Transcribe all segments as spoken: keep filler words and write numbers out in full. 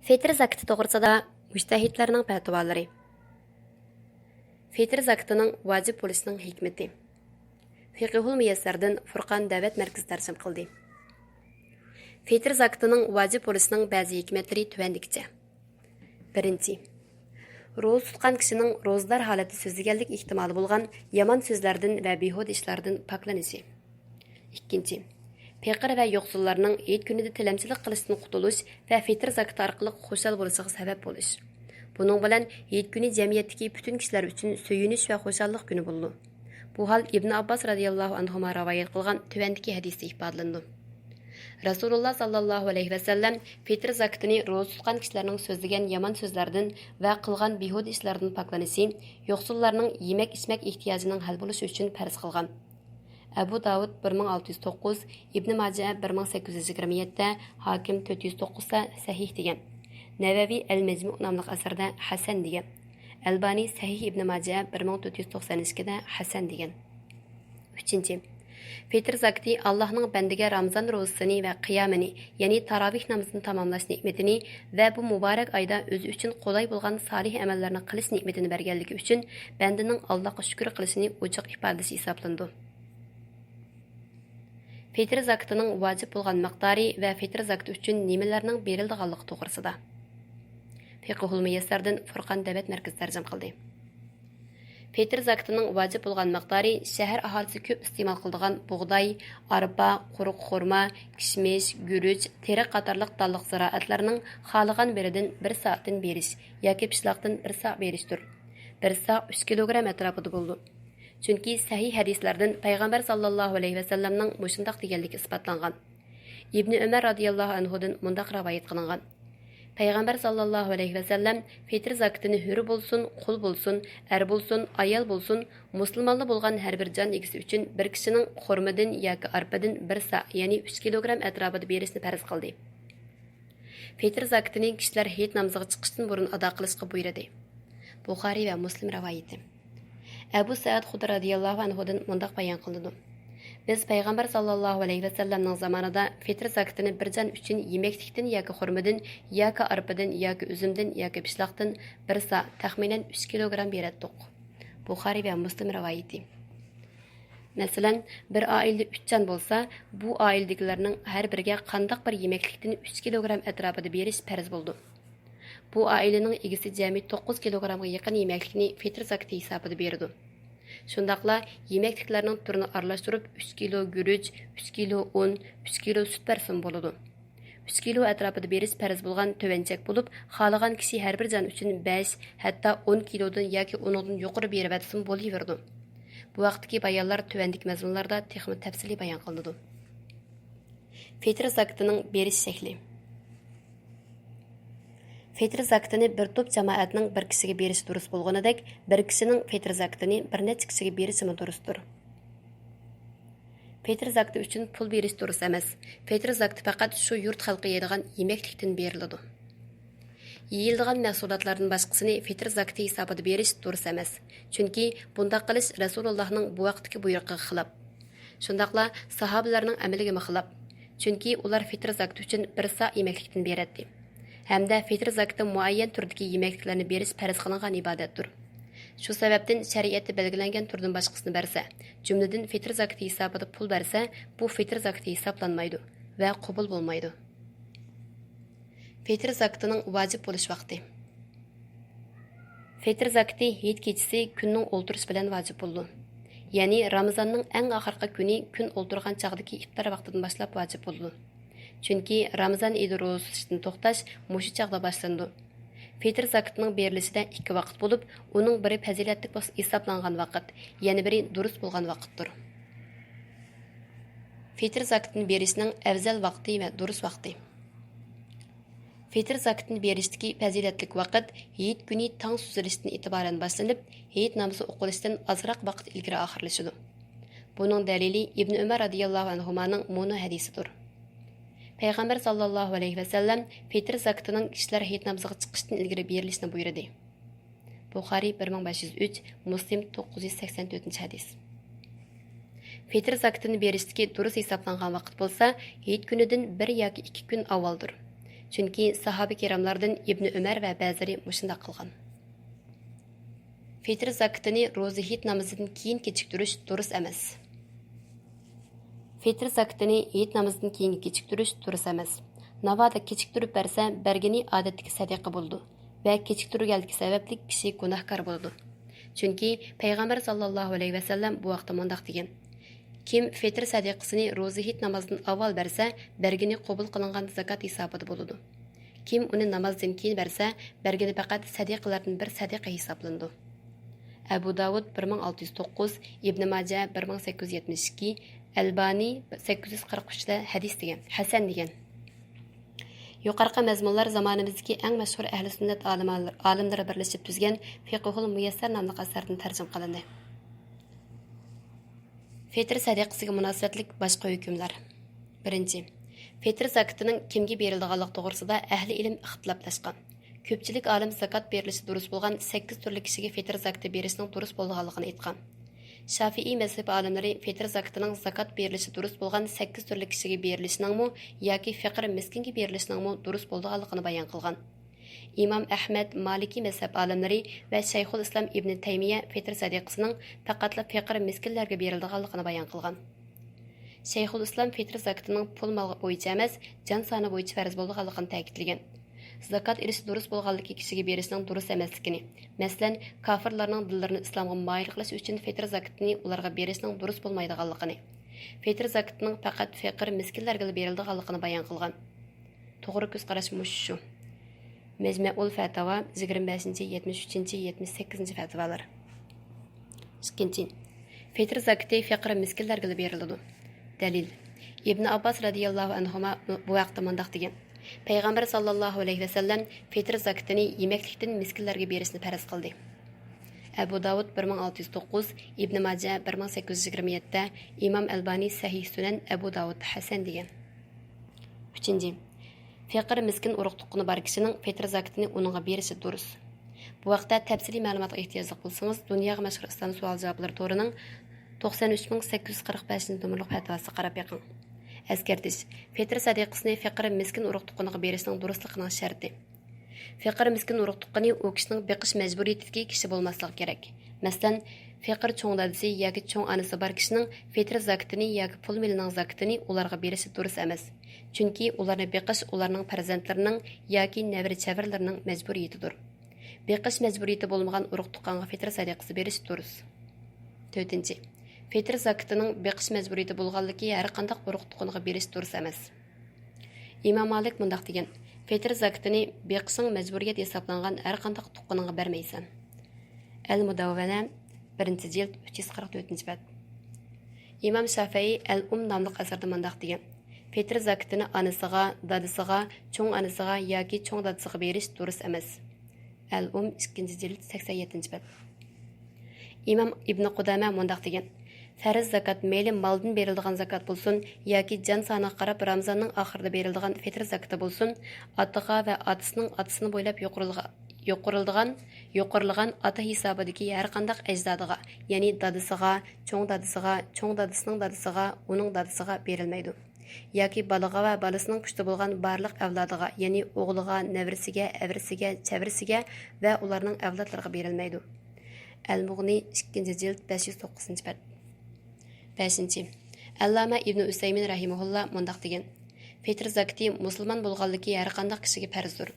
فىتىر زاكىتى توغرىسىدا مۇجتەھىدلەرنىڭ پەتىۋالىرى. فىتىر زاكىتىنىڭ ۋاجىپ بولۇشىنىڭ ھېكمىتى. فىقىھۇل مۇيەسسەردىن فۇرقان دەۋەت مەركىزى تەرجىمە قىلدى. فىتىر زاكىتىنىڭ ۋاجىپ بولۇشىنىڭ بەزى ھېكمەتلىرى تۆۋەندىكىچە. بىرىنچى، روزا تۇتقان كىشىنىڭ روزىدار ھالەتتە سۆزلىگەنلىك ئېھتىمالى بولغان يامان سۆزلەردىن ۋە بىھۇدە ئىشلاردىن پاكلىنىشى. ئىككىنچى، پېقىر ۋە يوقسۇللارنىڭ ھېيت كۈنىدە تىلەمچىلىك قىلىشتىن قۇتۇلۇش ۋە فىتىر زاكىتى ئارقىلىق خۇشال بولۇشىغا سەۋەب بولۇش. بۇنىڭ بىلەن ھېيت كۈنى جەمئىيەتتىكى پۈتۈن كىشىلەر ئۈچۈن سۆيۈنۈش ۋە خۇشاللىق كۈنى بولىدۇ. بۇ ھال ئىبن ئابباس رازىياللاھۇ ئەنھۇما رىۋايەت قىلغان تۆۋەندىكى ھەدىستە ئىپادىلىنىدۇ. رەسۇلۇللا ساللاللاھۇ ئەلەيھى ۋەسەللەم فىتىر زاكىتىنى روزا تۇتقان كىشىلەرنىڭ سۆزلىگەن يامان سۆزلەردىن ۋە قىلغان بىھۇدە ئىشلاردىن پاكلىنىشى، يوقسۇللارنىڭ يېمەك-ئىچمەك ئېھتىياجىنىڭ ھەل بولۇشى ئۈچۈن پەرز قىلغان. ئەبۇ داۋۇد بىر مىڭ ئالتە يۈز توققۇز، ئىبنى ماجە بىر مىڭ سەككىز يۈز يىگىرمە يەتتە، ھاكىم تۆت يۈز توققۇزدا سەھىھ دېگەن. نەۋەۋى ئەل مەجمۇ ناملىق ئەسەردە ھەسەن دېگەن. ئەلبانى سەھىھ ئىبنى ماجە بىر مىڭ تۆت يۈز توقسان ئىككىدە ھەسەن دېگەن. ئۈچىنچى، فىتىر زاكىتى ئاللاھنىڭ بەندىگە رامىزان روزىسىنى ۋە قىيامىنى، يەنى تاراۋىھ نامىزىنى تاماملاش نېمىتىنى ۋە بۇ مۇبارەك ئايدا ئۆزى ئۈچۈن قولاي بولغان سالىھ ئەمەللەرنى قىلىش نېمىتىنى بەرگەنلىكى ئۈچۈن بەندىنىڭ ئاللاھقا شۈكۈر قىلىشىنى ئوچۇق ئىپادىلىشى ھېسابلىنىدۇ. فىتىر زاكىتىنىڭ ۋاجىپ بولغان مىقدارى ۋە فىتىر زاكىتى ئۈچۈن نېمىلەرنىڭ بېرىلىدىغانلىقى توغرىسىدا. فىقھۇل مۇيەسسەردىن فۇرقان دەۋەت مەركىزى تەرجىمە قىلدى. فىتىر زاكىتىنىڭ ۋاجىپ بولغان مىقدارى شەھەر ئاھالىسى كۆپ ئىستېمال قىلىدىغان بۇغداي، ئارپا، قۇرۇق خورما، كىشمىش، گۈرۈچ، تېرىق قاتارلىق دانلىق زىرائەتلەرنىڭ خالىغان بىرىدىن بىر سائدىن بېرىش ياكى پىشلاقتىن بىر سا بېرىشتۇر. بىر سا ئۈچ كىلوگرام ئەتراپىدا بولىدۇ. چۈنكى سەھىھ ھەدىسلەردىن پەيغەمبەر ساللاللاھۇ ئەلەيھى ۋەسەللەمنىڭ مۇشۇنداق دېگەنلىكى ئىسپاتلانغان. ئىبنى ئۆمەر رازىياللاھۇ ئەنھۇدىن مۇنداق رىۋايەت قىلىنغان: پەيغەمبەر ساللاللاھۇ ئەلەيھى ۋەسەللەم فىتىر زاكىتىنى ھۆر بولسۇن، قۇل بولسۇن، ئەر بولسۇن، ئايال بولسۇن، مۇسۇلمانلا بولغان ھەر بىر جان ئىگىسى ئۈچۈن بىر كىشىنىڭ خورمىدىن ياكى ئارپىدىن بىر سا، يەنى ئۈچ كىلوگرام ئەتراپىدا بېرىشنى پەرز قىلدى. فىتىر زاكىتىنى كىشىلەر ھېيت نامىزىغا چىقىشتىن بۇرۇن ئادا قىلىشقا بۇيرۇدى. بۇخارىي ۋە مۇسلىم رىۋايىتى. ئەبۇ سەئىد خۇدرى رازىياللاھۇ ئەنھۇدىن مۇنداق بايان قىلىنىدۇ: بىز پەيغەمبەر ساللاللاھۇ ئەلەيھى ۋەسەللەمنىڭ زامانىدا فىتىر زاكىتىنى بىر جان ئۈچۈن يېمەكلىكتىن ياكى خورمىدىن ياكى ئارپىدىن ياكى ئۈزۈمدىن ياكى پىشلاقتىن بىر سا، تەخمىنەن ئۈچ كىلوگرام بېرەتتۇق. بۇخارىي ۋە مۇسلىم رىۋايىتى. مەسىلەن، بىر ئائىلىدە ئۈچ جان بولسا، بۇ ئائىلىدىكىلەرنىڭ ھەر بىرىگە قانداق بىر يېمەكلىكتىن ئۈچ كىلوگرام ئەتراپىدا بېرىش پەرز بولىدۇ. بۇ ئائىلىنىڭ ئىگىسى جەمئىي توققۇز كىلوگرامغا يېقىن يېمەكلىكنى فىتىر زاكىتى ھېسابىدا بېرىدۇ. شۇنداقلا يېمەكلىكلەرنىڭ تۈرىنى ئارىلاشتۇرۇپ، ئۈچ كىلو گۈرۈچ، ئۈچ كىلو ئۇن، ئۈچ كىلو سۈت بەرسىمۇ بولىدۇ. ئۈچ كىلو ئەتراپىدا بېرىش پەرز بولغان تۆۋەن چەك بولۇپ، خالىغان كىشى ھەر بىر جان ئۈچۈن بەش، ھەتتا ئون كىلودىن ياكى ئۇنىڭدىن يۇقىرى بېرىۋەتسىمۇ بولۇۋېرىدۇ. بۇ ھەقتىكى بايانلار تۆۋەندىكى مەزمۇنلاردا تېخىمۇ تەپسىلىي بايان قىلىنىدۇ. فىتىر زاكىتىنىڭ بېرىش شەكلى. فىتىر زاكىتىنى بىر توپ جامائەتنىڭ بىر كىشىگە بېرىشى دۇرۇس بولغىنىدەك، بىر كىشىنىڭ فىتىر زاكىتىنى بىر نەچچە كىشىگە بېرىشىمۇ دۇرۇستۇر. فىتىر زاكىتى ئۈچۈن پۇل بېرىش دۇرۇس ئەمەس. فىتىر زاكىتى پەقەت شۇ يۇرت خەلقى يەيدىغان يېمەكلىكتىن بېرىلىدۇ. يېيىلىدىغان مەھسۇلاتلاردىن باشقىسىنى فىتىر زاكىتى ھېسابىدا بېرىش دۇرۇس ئەمەس. چۈنكى بۇنداق قىلىش رەسۇلۇللاھنىڭ بۇ ۋاقىتتىكى بۇيرۇقىغا خىلاپ. شۇنداقلا ساھابىلەرنىڭ ئەمىلىگىمۇ خىلاپ. چۈنكى ئۇلار فىتىر زاكىتى ئۈچۈن بىر سا يېمەكلىكتىن بېرەتتى. ھەمدە فىتىر زاكىتى مۇئەييەن تۈردىكى يېمەكلىكلەرنى بېرىش پەرز قىلىنغان ئىبادەتتۇر. شۇ سەۋەبتىن شەرىئەتتە بەلگىلەنگەن تۈردىن باشقىسىنى بەرسە، جۈملىدىن فىتىر زاكىتى ھېسابىدا پۇل بەرسە، بۇ فىتىر زاكىتى ھېسابلانمايدۇ ۋە قوبۇل بولمايدۇ. فىتىر زاكىتىنىڭ ۋاجىپ بولۇش ۋاقتى. فىتىر زاكىتى ھېيت كېچىسى كۈننىڭ ئولتۇرۇشى بىلەن ۋاجىپ بولىدۇ. يەنى رامىزاننىڭ ئەڭ ئاخىرقى كۈنى كۈن ئولتۇرغان چاغدىكى ئىپتار ۋاقتىدىن باشلاپ ۋاجىپ بولىدۇ. چۈنكى رامىزان ئىدى روزا تۇتۇشتىن توختاش مۇشۇ چاغدا باشلىنىدۇ. فىتىر زاكىتىنىڭ بېرىلىشىدە ئىككى ۋاقىت بولۇپ، ئۇنىڭ بىرى پەزىلەتلىك بولسا ھېسابلانغان ۋاقىت، يەنە بىرى دۇرۇس بولغان ۋاقىتتۇر. فىتىر زاكىتىنى بېرىشنىڭ ئەۋزەل ۋاقتى ۋە دۇرۇس ۋاقتى. فىتىر زاكىتىنى بېرىشتىكى پەزىلەتلىك ۋاقىت ھېيت كۈنى تاڭ سۈزۈلۈشتىن ئېتىبارەن باشلىنىپ، ھېيت نامىزى ئوقۇلۇشتىن ئازراق ۋاقىت ئىلگىرى ئاخىرلىشىدۇ. بۇنىڭ دەلىلى ئىبنى ئۆمەر رازىياللاھۇ ئەنھۇمانىڭ مۇنۇ ھەدىسىدۇر. پەيغەمبەر ساللاللاھۇ ئەلەيھى ۋەسەللەم فىتىر زاكىتىنىڭ كىشىلەر ھېيت نامىزىغا چىقىشتىن ئىلگىرى بېرىلىشىنى بۇيرۇدى. بۇخارىي بىر مىڭ بەش يۈز ئۈچ، مۇسلىم توققۇز يۈز سەكسەن تۆتىنچى ھەدىس. فىتىر زاكىتىنى بېرىشتىكى دۇرۇس ھېسابلانغان ۋاقىت بولسا، ھېيت كۈنىدىن بىر ياكى ئىككى كۈن ئاۋۋالدۇر. چۈنكى ساھابە كىراملاردىن ئىبنى ئۆمەر ۋە بەزىلىرى مۇشۇنداق قىلغان. فىتىر زاكىتىنى روزا ھېيت نامىزىدىن كېيىن كېچىكتۈرۈش دۇرۇس ئەمەس. فىتىر زاكىتىنى ھېيت نامىزىدىن كېيىنگە كېچىكتۈرۈش دۇرۇس ئەمەس. ناۋادا كېچىكتۈرۈپ بەرسە، بەرگىنى ئادەتتىكى سەدىقە بولىدۇ ۋە كېچىكتۈرگەنلىكى سەۋەبلىك كىشى گۇناھكار بولىدۇ. چۈنكى پەيغەمبەر ساللاللاھۇ ئەلەيھى ۋەسەللەم بۇ ھەقتە مۇنداق دېگەن: «كىم فىتىر سەدىقىسىنى روزا ھېيت نامازىدىن ئاۋۋال بەرسە، بەرگىنى قوبۇل قىلىنغان زاكات ھېسابىدا بولىدۇ. كىم ئۇنى نامازدىن كېيىن بەرسە، بەرگىنى پەقەت سەدىقىلەردىن بىر سەدىقە ھېسابلىنىدۇ.» ئەبۇ داۋۇد بىر مىڭ ئالتە يۈز توققۇز، ئىبنى ماجە بىر مىڭ سەككىز يۈز يەتمىش ئىككى، ئەلبانى سەككىز يۈز قىرىق ئۈچتە ھەدىس دېگەن، ھەسەن دېگەن. يۇقىرىقى مەزمۇنلار زامانىمىزدىكى ئەڭ مەشھۇر ئەھلى سۈننەت ئالىم-، ئالىملىرى بىرلىشىپ تۈزگەن فىقھۇل مۇيەسسەر ناملىق ئەسەردىن تەرجىمە قىلىندى. فىتىر سەدىقىسىگە مۇناسىۋەتلىك باشقا ھۆكۈملەر. بىرىنچى، فىتىر زاكىتىنىڭ كىمگە بېرىلىدىغانلىقى توغرىسىدا ئەھلى ئىلىم ئىختىلاپلاشقان. كۆپچىلىك ئالىم زاكات بېرىلىشى دۇرۇس بولغان سەككىز تۈرلۈك كىشىگە فىتىر زاكىتى بېرىشنىڭ دۇرۇس بولىدىغانلىقىنى ئېيتقان. شافىئىي مەزھىپى ئالىملىرى فىتىر زاكىتىنىڭ زاكات بېرىلىشى دۇرۇس بولغان سەككىز تۈرلۈك كىشىگە بېرىلىشىنىڭمۇ ياكى فېقىر مىسكىنگە بېرىلىشىنىڭمۇ دۇرۇس بولىدىغانلىقىنى بايان قىلغان. ئىمام ئەھمەد، مالىكىي مەزھەپ ئالىملىرى ۋە شەيخۇل ئىسلام ئىبنى تەيمىيە فىتىر سەدىقىسىنىڭ پەقەتلا پېقىر مىسكىنلەرگە بېرىلىدىغانلىقىنى بايان قىلغان. شەيخۇل ئىسلام فىتىر زاكىتىنىڭ پۇل مال بويىچە ئەمەس، جان سانى بويىچە پەرز بولىدىغانلىقىنى تەكىتلىگەن. زاكات ئېلىش دۇرۇس بولغانلىكى كىشىگە بېرىشنىڭ دۇرۇس ئەمەسلىكىنى، مەسىلەن، كاپىرلارنىڭ دىللىرىنى ئىسلامغا مايىل قىلىش ئۈچۈن فىتىر زاكىتىنى ئۇلارغا بېرىشنىڭ دۇرۇس بولمايدىغانلىقىنى، فىتىر زاكىتىنىڭ پەقەت پېقىر مىسكىنلەرگىلا بېرىلىدىغانلىقىنى بايان قىلغان. توغرا كۆز قاراش مۇشۇ شۇ. مەجمەئۇل فەتاۋا، يىگىرمە بەشىنچى، يەتمىش ئۈچىنچى، يەتمىش سەككىزىنچى فەتىۋالار. ئىككىنچى، فىتىر زاكىتى پېقىر مىسكىنلەرگىلا بېرىلىدۇ. دەلىل، ئىبن ئابباس رەزىياللاھۇ ئەنھۇما بۇ ھەقتە مۇنداق دېگەن: پەيغەمبەر ساللاللاھۇ ئەلەيھى ۋەسەللەم فىتىر زاكىتىنى يېمەكلىكتىن مىسكىنلەرگە بېرىشنى پەرز قىلدى. ئەبۇ داۋۇد بىر مىڭ ئالتە يۈز توققۇز، ئىبن ماجە بىر مىڭ سەككىز يۈز يىگىرمە يەتتە، ئىمام ئەلبانى سەھىھ سۈنەن ئەبۇ داۋۇد ھەسەن دېگەن. ئۈچىنچى، پېقىر مىسكىن ئۇرۇق تۇغقىنى بار كىشىنىڭ پېتىر زاكىتىنى ئۇنىڭغا بېرىشى دۇرۇس. بۇ ھەقتە تەپسىلىي مەلۇماتقا ئېھتىياجلىق بولسىڭىز، دۇنياغا مەشھۇر ئىسلام سوئال-جاۋابلىرى تورىنىڭ توقسەن ئۈچ مىڭ سەككىز يۈز قىرىق بەشىنچى نومۇرلۇق پەتىۋاسىغا قاراپ بېقىڭ. ئەسكەرتىش: پېتىر سەدىقىسىنى پېقىر مىسكىن ئۇرۇق تۇغقىنىغا بېرىشنىڭ دۇرۇسلۇقىنىڭ شەرتى. پېقىر مىسكىن ئۇرۇق تۇغقىنى ئۇ كىشىنىڭ بېقىش مەجبۇرىيىتىدىكى كىشى بولماسلىقى كېرەك. مەسىلەن، پېقىر چوڭ دادىسى ياكى چوڭ ئانىسى بار كىشىنىڭ پېتىر زاكىتىنى ياكى پۇل مېلىنىڭ زاكىتىنى ئۇلارغا بېرىشى دۇرۇس ئەمەس. چۈنكى ئۇلارنى بېقىش ئۇلارنىڭ پەرزەنتلىرىنىڭ ياكى نەۋرە-چەۋرىلىرىنىڭ مەجبۇرىيىتىدۇر. بېقىش مەجبۇرىيىتى بولمىغان ئۇرۇق تۇغقانغا پېتىر سەدىقىسى بېرىش دۇرۇس. تۆتىنچى، پېتىر زاكىتىنىڭ بېقىش مەجبۇرىيىتى بولغانلىكى ھەرقانداق ئۇرۇق تۇغقىنىغا بېرىش دۇرۇس ئەمەس. ئىمام مالىك مۇنداق دېگەن: پېتىر زاكىتىنى بېقىشىڭ مەجبۇرىيەت ھېسابلانغان ھەرقانداق تۇغقىنىڭغا بەرمەيسەن. ئەل مۇدەۋۋەنە، بىرىنچى جىلد، ئۈچ يۈز قىرىق تۆتىنچى بەت. ئىمام شافىئى ئەل ئۇم ناملىق ئەسەردە مۇنداق دېگەن: پېتىر زاكىتىنى ئانىسىغا، دادىسىغا، چوڭ ئانىسىغا ياكى چوڭ دادىسىغا بېرىش دۇرۇس ئەمەس. ئەل ئۇم، ئىككىنچى جىلد، سەكسەن يەتتىنچى بەت. ئىمام ئىبنى قۇدامە مۇنداق دېگەن: پەرز زاكات، مەيلى مالدىن بېرىلىدىغان زاكات بولسۇن ياكى جان سانىغا قاراپ رامىزاننىڭ ئاخىرىدا بېرىلىدىغان پېتىر زاكىتى بولسۇن، ئاتىغا ۋە ئاتىسىنىڭ ئاتىسىنى بويلاپ يۇقىرىلغا-، يۇقىرىلىدىغان، يۇقىرىلىغان ئاتا ھېسابىدىكى ھەرقانداق ئەجدادىغا، يەنى دادىسىغا، چوڭ دادىسىغا، چوڭ دادىسىنىڭ دادىسىغا، ئۇنىڭ دادىسىغا بېرىلمەيدۇ. ياكى بالىغا ۋە بالىسىنىڭ پۇشتا بولغان بارلىق ئەۋلادىغا، يەنى ئوغلىغا، نەۋرىسىگە، ئەۋرىسىگە، چەۋرىسىگە ۋە ئۇلارنىڭ ئەۋلادلىرىغا بېرىلمەيدۇ. ئەل مۇغنى، ئىككىنچى جىلد، بەش يۈز توققۇزىنچى بەت. بەشىنچى، ئەللامە ئىبنى ئۈسەيمىن رەھىمەھۇللا مۇنداق دېگەن: پېتىر زاكىتى مۇسۇلمان بولغانلىكى ھەرقانداق كىشىگە پەرزدۇر.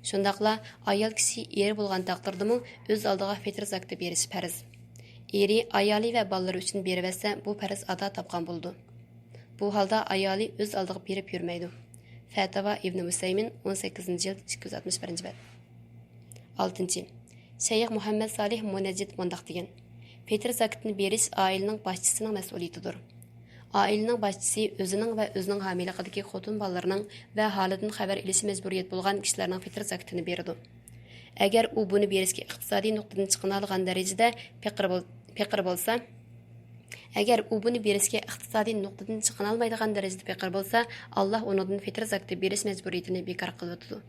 شۇنداقلا ئايال كىشى ئېرى بولغان تەقدىردىمۇ ئۆز ئالدىغا پېتىر زاكىتى بېرىشى پەرز. ئېرى، ئايالى ۋە بالىلىرى ئۈچۈن بېرىۋەتسە، بۇ پەرز ئادا تاپقان بولىدۇ. بۇ ھالدا ئايالى ئۆز ئالدىغا بېرىپ يۈرمەيدۇ. فەتاۋا ئىبنى ئۇسەيمىن، ئون سەككىزىنچى جىلد، ئىككى يۈز ئاتمىش بىرىنچى بەت. ئالتىنچى، شەيخ مۇھەممەد سالىھ مۇنەججىد مۇنداق دېگەن: پېتىر زاكىتىنى بېرىش ئائىلىنىڭ باشچىسىنىڭ مەسئۇلىيىتىدۇر. ئائىلىنىڭ باشچىسى ئۆزىنىڭ ۋە ئۆزىنىڭ ھامىيلىقىدىكى خوتۇن بالىلىرىنىڭ ۋە ھالىدىن خەۋەر ئېلىشى مەجبۇرىيەت بولغان كىشىلەرنىڭ پېتىر زاكىتىنى بېرىدۇ. ئەگەر ئۇ بۇنى بېرىشكە ئىقتىسادىي نۇقتىدىن چىقىنالىغان دەرىجىدە پېقىر بول-، پېقىر بولسا، ئەگەر ئۇ بۇنى بېرىشكە ئىقتىسادىي نۇقتىدىن چىقىنالمايدىغان دەرىجىدە پېقىر بولسا، ئاللاھ ئۇنىڭدىن پېتىر زاكىتى بېرىش مەجبۇرىيىتىنى بىكار قىلىۋېتىدۇ.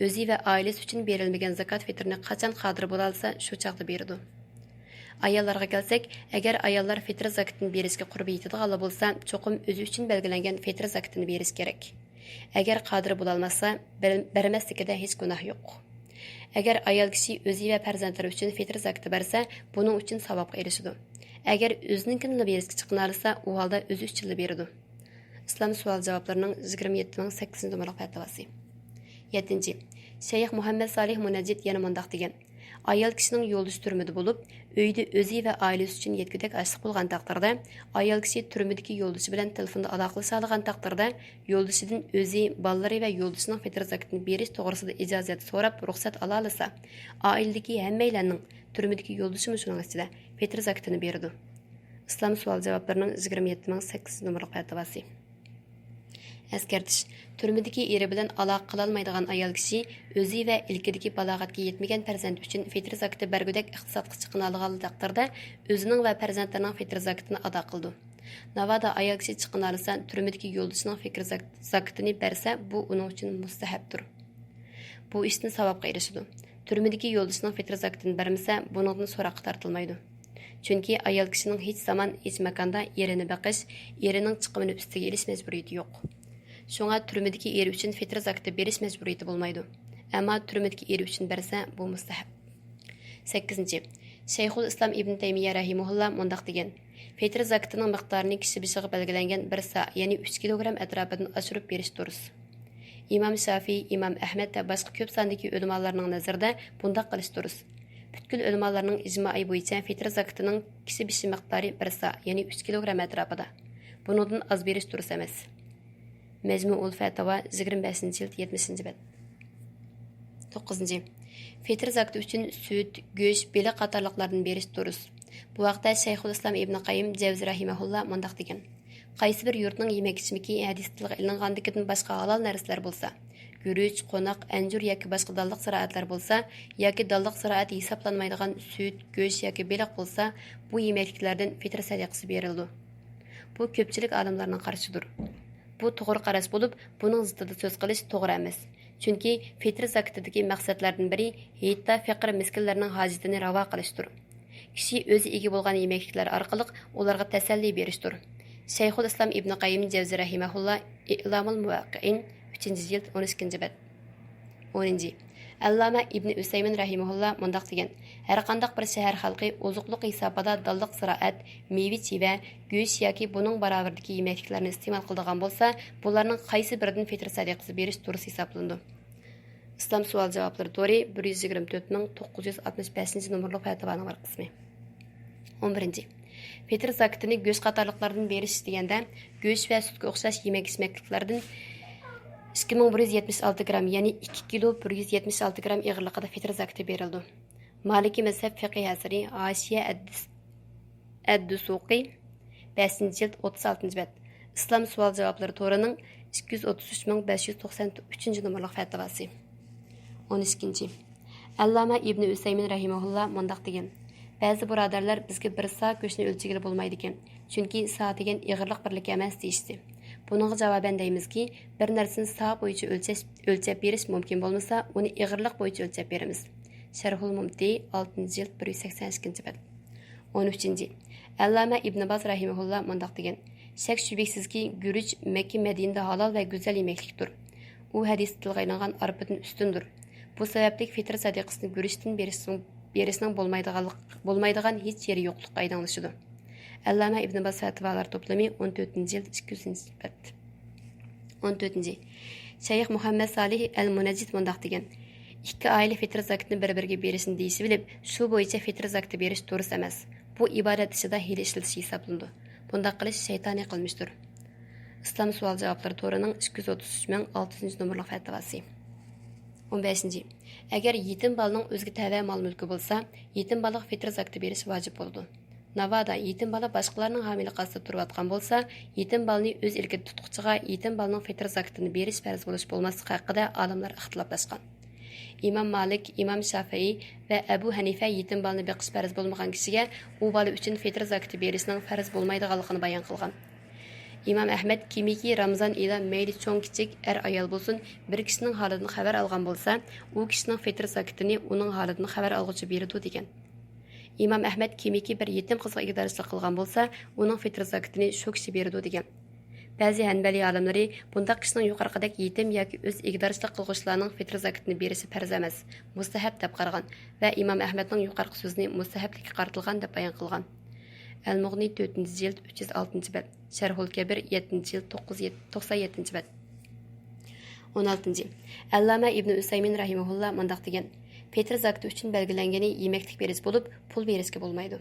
ئۆزى ۋە ئائىلىسى ئۈچۈن بېرىلمىگەن زاكات پېتىرنى قاچان قادىر بولالىسا، شۇ چاغدا بېرىدۇ. ئاياللارغا كەلسەك، ئەگەر ئاياللار پېتىر زاكىتىنى بېرىشكە قۇربى يېتىدىغانلا بولسا، چوقۇم ئۆزى ئۈچۈن بەلگىلەنگەن پېتىر زاكىتىنى بېرىشى كېرەك. ئەگەر قادىر بولالماسا، بەر-، بەرمەسلىكىدە ھېچ گۇناھ يوق. ئەگەر ئايال كىشى ئۆزى ۋە پەرزەنتلىرى ئۈچۈن فىتر زاكىتى بەرسە، بۇنىڭ ئۈچۈن ساۋابقا ئېرىشىدۇ. ئەگەر ئۆزىنىڭكىنىلا بېرىشكە چىقىنالىسا، ئۇ ھالدا ئۆزى ئۈچۈنلا بېرىدۇ. ئىسلام سوئال جاۋابلىرىنىڭ يىگىرمە يەتتە مىڭ سەككىزىنچى نومۇرلۇق پەتىۋاسى. يەتتىنچى، شەيخ مۇھەممەد سالىھ مۇنەججىد يەنە مۇنداق دېگەن: ئايال كىشىنىڭ يولدىشى تۈرمىدە بولۇپ، ئۆيدە ئۆزى ۋە ئائىلىسى ئۈچۈن يەتكۈدەك ئاچلىق بولغان تەقدىردە، ئايال كىشى تۈرمىدىكى يولدىشى بىلەن تېلېفوندا ئالاقىلىشالىغان تەقدىردە، يولدىشىدىن ئۆزى، بالىلىرى ۋە يولدىشىنىڭ فىتر زاكىتىنى بېرىش توغرىسىدا ئىجازەت سوراپ، رۇخسەت ئالالىسا، ئائىلىدىكى ھەممەيلەننىڭ، تۈرمىدىكى يولدىشىمۇ شۇنىڭ ئىچىدە، فىتر زاكىتىنى بېرىدۇ. ئىسلام سوئال جاۋابلىرىنىڭ يىگىرمە يەتتە مىڭ سەككىز نومۇرلۇق پەتىۋاسى. ئەسكەرتىش: تۈرمىدىكى ئېرى بىلەن ئالاقە قىلالمايدىغان ئايال كىشى ئۆزى ۋە ئىلكىدىكى بالاغەتكە يەتمىگەن پەرزەنت ئۈچۈن فىتر زاكىتى بەرگۈدەك ئىقتىسادقا چىقىنالىغان تەقدىردە، ئۆزىنىڭ ۋە پەرزەنتلىرىنىڭ فىتر زاكىتىنى ئادا قىلىدۇ. ناۋادا ئايال كىشى چىقىنالىسا، تۈرمىدىكى يولدىشىنىڭ فىتر زاك-، زاكىتىنى بەرسە، بۇ ئۇنىڭ ئۈچۈن مۇستەھەپتۇر. بۇ ئىشتىن ساۋابقا ئېرىشىدۇ. تۈرمىدىكى يولدىشىنىڭ فىتر زاكىتىنى بەرمىسە، بۇنىڭدىن سوراققا تارتىلمايدۇ. چۈنكى ئايال كىشىنىڭ ھېچ زامان، ھېچ ماكاندا ئېرىنى بېقىش، ئېرىنىڭ چىقىمىنى ئۈستىگە ئېلىش مەجبۇرىيىتى يوق. شۇڭا تۈرمىدىكى ئېرى ئۈچۈن فىتر زاكىتى بېرىش مەجبۇرىيىتى بولمايدۇ. ئەمما تۈرمىدىكى ئېرى ئۈچۈن بەرسە، بۇ مۇستەھەب. سەككىزىنچى، شەيخۇل ئىسلام ئىبن تەيمىيە رەھىمەھۇللا مۇنداق دېگەن: فىتر زاكىتىنىڭ مىقدارىنى كىشى بېشىغا بەلگىلەنگەن بىر سا، يەنى ئۈچ كىلوگرام ئەتراپىدىن ئاشۇرۇپ بېرىش دۇرۇس. ئىمام شافىئىي، ئىمام ئەھمەد ۋە باشقا كۆپ ساندىكى ئۆلىمالارنىڭ نەزىرىدە بۇنداق قىلىش دۇرۇس. پۈتكۈل ئۆلىمالارنىڭ ئىجمائى بويىچە فىتر زاكىتىنىڭ كىشى بېشى مىقدارى بىر سا، يەنى ئۈچ كىلوگرام ئەتراپىدا. بۇنىڭدىن ئاز بېرىش دۇرۇس ئەمەس. مەجمۇئۇل فەتاۋا، يىگىرمە بەشىنچى جىلد، يەتمىشىنچى بەت. توققۇزىنچى، فىتىر زاكىتى ئۈچۈن سۈت، گۆش، بېلىق قاتارلىقلاردىن بېرىش دۇرۇس. بۇ ھەقتە شەيخۇل ئىسلام ئىبنى قەييىم جەۋزى رەھىمەھۇللا مۇنداق دېگەن: قايسى بىر يۇرتنىڭ يېمەك ئىچمىكى ھەدىستە تىلغا ئېلىنغاندىكىدىن باشقا ھالال نەرسىلەر بولسا، گۈرۈچ، قوناق، ئەنجۈر ياكى باشقا دانلىق زىرائەتلەر بولسا، ياكى دانلىق زىرائەت ھېسابلانمايدىغان سۈت، گۆش ياكى بېلىق بولسا، بۇ يېمەكلىكلەردىن فىتىر سەدىقىسى بېرىلىدۇ. بۇ كۆپچىلىك ئالىملارنىڭ قارىشىدۇر. بۇ توغرا قاراش بولۇپ، بۇنىڭ زىتىدا سۆز قىلىش توغرا ئەمەس. چۈنكى فىتىر زاكىتىدىكى مەقسەتلەردىن بىرى ھېيتتا پېقىر مىسكىنلەرنىڭ ھاجىتىنى راۋا قىلىشتۇر. كىشى ئۆزى ئىگە بولغان يېمەكلىكلەر ئارقىلىق ئۇلارغا تەسەللى بېرىشتۇر. شەيخۇل ئىسلام ئىبنى قەييىم جەۋزى رەھىمەھۇللا، ئىئلامۇل مۇۋەققىئىن، ئۈچىنچى جىلد، ئون ئىككىنچى بەت. ئونىنچى، ئەللامە ئىبنى ئۈسەيمىن رەھىمەھۇللا مۇنداق دېگەن: ھەرقانداق بىر شەھەر خەلقى ئوزۇقلۇق ھېسابىدا دانلىق زىرائەت، مېۋە-چىۋە، گۆش ياكى بۇنىڭ باراۋىرىدىكى يېمەكلىكلەرنى ئىستېمال قىلىدىغان بولسا، بۇلارنىڭ قايسى بىرىدىن فىتىر سەدىقىسى بېرىش دۇرۇس ھېسابلىنىدۇ؟ ئىسلام سوئال جاۋابلىرى تورى، بىر يۈز يىگىرمە تۆت مىڭ توققۇز يۈز ئاتمىش بەشىنچى نومۇرلۇق پەتىۋانىڭ ۋەرىقىسى. ئون بىرىنچى، فىتىر زاكىتىنى گۆش قاتارلىقلاردىن بېرىش دېگەندە، گۆش ۋە سۈتكە ئوخشاش يېمەك ئىچمەكلىكلەردىن ئىككى مىڭ بىر يۈز يەتمىش ئالتە گرام، يەنى ئىككى كىلو بىر يۈز يەتمىش ئالتە گرام ئېغىرلىقىدا فىتىر زاكىتى بېرىلىدۇ. مالىكىي مەزھەپ فىقىھ ئەسىرى، ھاشىيە ئەددىس-، ئەددۇسۇقى، بەشىنچى جىلد، ئوتتۇز ئالتىنچى بەت. ئىسلام سوئال جاۋابلىرى تورىنىڭ ئىككى يۈز ئوتتۇز ئۈچ مىڭ بەش يۈز توقسان ئۈچىنچى نومۇرلۇق پەتىۋاسى. ئون ئىككىنچى، ئەللامە ئىبنى ئۈسەيمىن رەھىمەھۇللا مۇنداق دېگەن: بەزى بۇرادەرلەر بىزگە بىر سا گۆشنى ئۆلچىگىلى بولمايدىكەن، چۈنكى سا دېگەن ئېغىرلىق بىرلىكى ئەمەس، دېيىشتى. بۇنىڭغا جاۋابەن دەيمىزكى، بىر نەرسىنى سا بويىچە ئۆلچەش، ئۆلچەپ بېرىش مۇمكىن بولمىسا، ئۇنى ئېغىرلىق بويىچە ئۆلچەپ بېرىمىز. شەرھۇل مۇمتى، ئالتىنچى جىلد، بىر يۈز سەكسەن ئىككىنچى بەت. ئون ئۈچىنچى، ئەللامە ئىبنى باز رەھىمەھۇللا مۇنداق دېگەن: شەك شۈبھىسىزكى، گۈرۈچ مەككە مەدىنىدە ھالال ۋە گۈزەل يېمەكلىكتۇر. ئۇ ھەدىستە تىلغا ئېلىنغان ئارپىدىن ئۈستۈندۇر. بۇ سەۋەبلىك فىتىر سەدىقىسىنى گۈرۈچتىن بېرىشنىڭ، بېرىشنىڭ بولمايدىغانلىق، بولمايدىغان ھېچ يېرى يوقلۇققا ئايدىڭلىشىدۇ. ئەللامە ئىبنى باز فەتىۋالار توپلىمى، ئون تۆتىنچى جىلد، ئىككى يۈزىنچى بەت. ئون تۆتىنچى، شەيخ مۇھەممەد سالىھ ئەل مۇنەججىد مۇنداق دېگەن: ئىككى ئائىلە فىتىر زاكىتىنى بىر-بىرىگە بېرىشنى دېيىشىۋېلىپ، شۇ بويىچە فىتىر زاكىتى بېرىش دۇرۇس ئەمەس. بۇ ئىبادەت ئىشىدا ھىيلە ئىشلىتىش ھېسابلىنىدۇ. بۇنداق قىلىش شەيتانىي قىلمىشتۇر. ئىسلام سوئال جاۋابلىرى تورىنىڭ ئىككى يۈز ئوتتۇز ئۈچ مىڭ ئالتە يۈزىنچى نومۇرلۇق پەتىۋاسى. ئون بەشىنچى، ئەگەر يېتىم بالىنىڭ ئۆزىگە تەۋە مال مۈلكى بولسا، يېتىم بالىغا فىتىر زاكىتى بېرىش ۋاجىپ بولىدۇ. ناۋادا يېتىم بالا باشقىلارنىڭ ھامىيلىقى ئاستىدا تۇرۇۋاتقان بولسا، يېتىم بالىنى ئۆز ئىلكىدە تۇتقۇچىغا يېتىم بالىنىڭ فىتىر زاكىتىنى بېرىش پەرز بولۇش بولماسلىقى ھەققىدە ئالىملار ئىختىلاپلاشقان. ئىمام مالىك، ئىمام شافىئىي ۋە ئەبۇ ھەنىفە يېتىم بالىنى بېقىش پەرز بولمىغان كىشىگە ئۇ بالا ئۈچۈن فىتىر زاكىتى بېرىشنىڭ پەرز بولمايدىغانلىقىنى بايان قىلغان. ئىمام ئەھمەد كىمكى رامىزان ئېيىدا مەيلى چوڭ-كىچىك، ئەر-ئايال بولسۇن، بىر كىشىنىڭ ھالىدىن خەۋەر ئالغان بولسا، ئۇ كىشىنىڭ فىتىر زاكىتىنى ئۇنىڭ ھالىدىن خەۋەر ئالغۇچى بېرىدۇ، دېگەن. ئىمام ئەھمەد كىمكى بىر يېتىم قىزغا ئىگىدارچىلىق قىلغان بولسا، ئۇنىڭ فىتىر زاكىتىنى شۇ كىشى بېرىدۇ، دېگەن. بەزى ھەنبەلىي ئالىملىرى بۇنداق كىشىنىڭ يۇقىرىقىدەك يېتىم ياكى ئۆز ئىگىدارچىلىق قىلغۇچىلارنىڭ فىتر زاكىتىنى بېرىشى پەرز ئەمەس، مۇستەھەب دەپ قارىغان ۋە ئىمام ئەھمەدنىڭ يۇقىرىقى سۆزىنى مۇستەھەبلىككە قارىتىلغان دەپ بايان قىلغان. ئەل مۇغنى تۆتىنچى جىلد ئۈچ يۈز ئالتىنچى بەت، شەرھۇل كەبىر يەتتىنچى جىلد توققۇز يۈز توقسان يەتتىنچى بەت. ئون ئالتىنچى، ئەللامە ئىبنى ئۈسەيمىن رەھىمەھۇللا مۇنداق دېگەن: پېتىر زاكىتى ئۈچۈن بەلگىلەنگىنى يېمەكلىك بېرىش بولۇپ، پۇل بېرىشكە بولمايدۇ.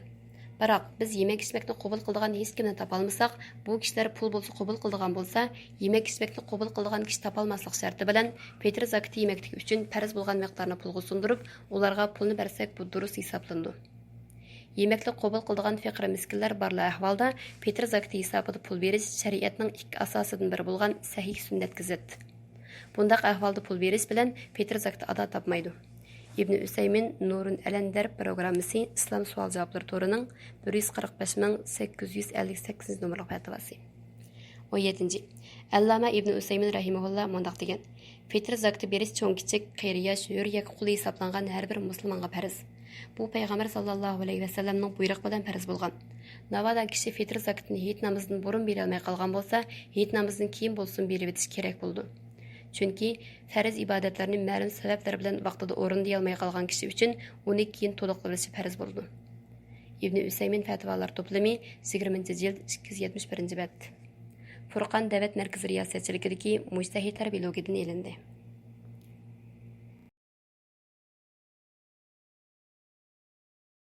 بىراق، بىز يېمەك ئىچمەكنى قوبۇل قىلىدىغان ھېچكىمنى تاپالمىساق، بۇ كىشىلەر پۇل بولسا قوبۇل قىلىدىغان بولسا، يېمەك ئىچمەكنى قوبۇل قىلىدىغان كىشى تاپالماسلىق شەرتى بىلەن، پېتىر زاكىتى يېمەكلىك ئۈچۈن پەرز بولغان مىقدارنى پۇلغا سۇندۇرۇپ، ئۇلارغا پۇلنى بەرسەك، بۇ دۇرۇس ھېسابلىنىدۇ. يېمەكلىك قوبۇل قىلىدىغان پېقىر مىسكىنلەر بارلا ئەھۋالدا، پېتىر زاكىتى ھېسابىدا پۇل بېرىش شەرىئەتنىڭ ئىككى ئاساسىدىن بىرى بولغان سەھىھ سۈننەتكە زىت. بۇنداق ئەھۋالدا پۇل بېرىش بىلەن پېتىر زاكىتى ئادا تاپمايدۇ. ئىبنى ئۈسەيمىن نۇرۇن ئەلەندەر پروگراممىسى ئىسلام سوئال جاۋابلىرى تورىنىڭ بىر يۈز قىرىق بەش مىڭ سەككىز يۈز ئەللىك سەككىزىنچى نومۇرلۇق پەتىۋاسى. ئون يەتتىنچى، ئەللامە ئىبنى ئۈسەيمىن رەھىمەھۇللا مۇنداق دېگەن: پېتىر زاكىتى بېرىش چوڭ كىچىك، قېرى ياش، ھۆر ياكى قۇل ھېسابلانغان ھەر بىر مۇسۇلمانغا پەرز. بۇ پەيغەمبەر ساللاللاھۇ ئەلەيھى ۋەسەللەمنىڭ بۇيرۇقى بىلەن پەرز بولغان. ناۋادا كىشى پېتىر زاكىتىنى ھېيت نامىزىدىن بۇرۇن بېرەلمەي قالغان بولسا، ھېيت نامىزىدىن كېيىن بولسۇن بېرىۋېتىش كېرەك بولىدۇ. چۈنكى پەرز ئىبادەتلەرنى مەلۇم سەۋەبلەر بىلەن ۋاقتىدا ئورۇندىيالماي قالغان كىشى ئۈچۈن ئۇنى كېيىن تولۇقلىۋېلىشى پەرز بولىدۇ. ئىبنى ئۈسەيمىن پەتىۋالار توپلىمى، يىگىرمىنچى جىلد، ئىككى يۈز يەتمىش بىرىنچى بەت. فۇرقان دەۋەت مەركىزى رىياسەتچىلىكىدىكى مۇجتەھىدلەر ۋىلوگىدىن ئېلىندى.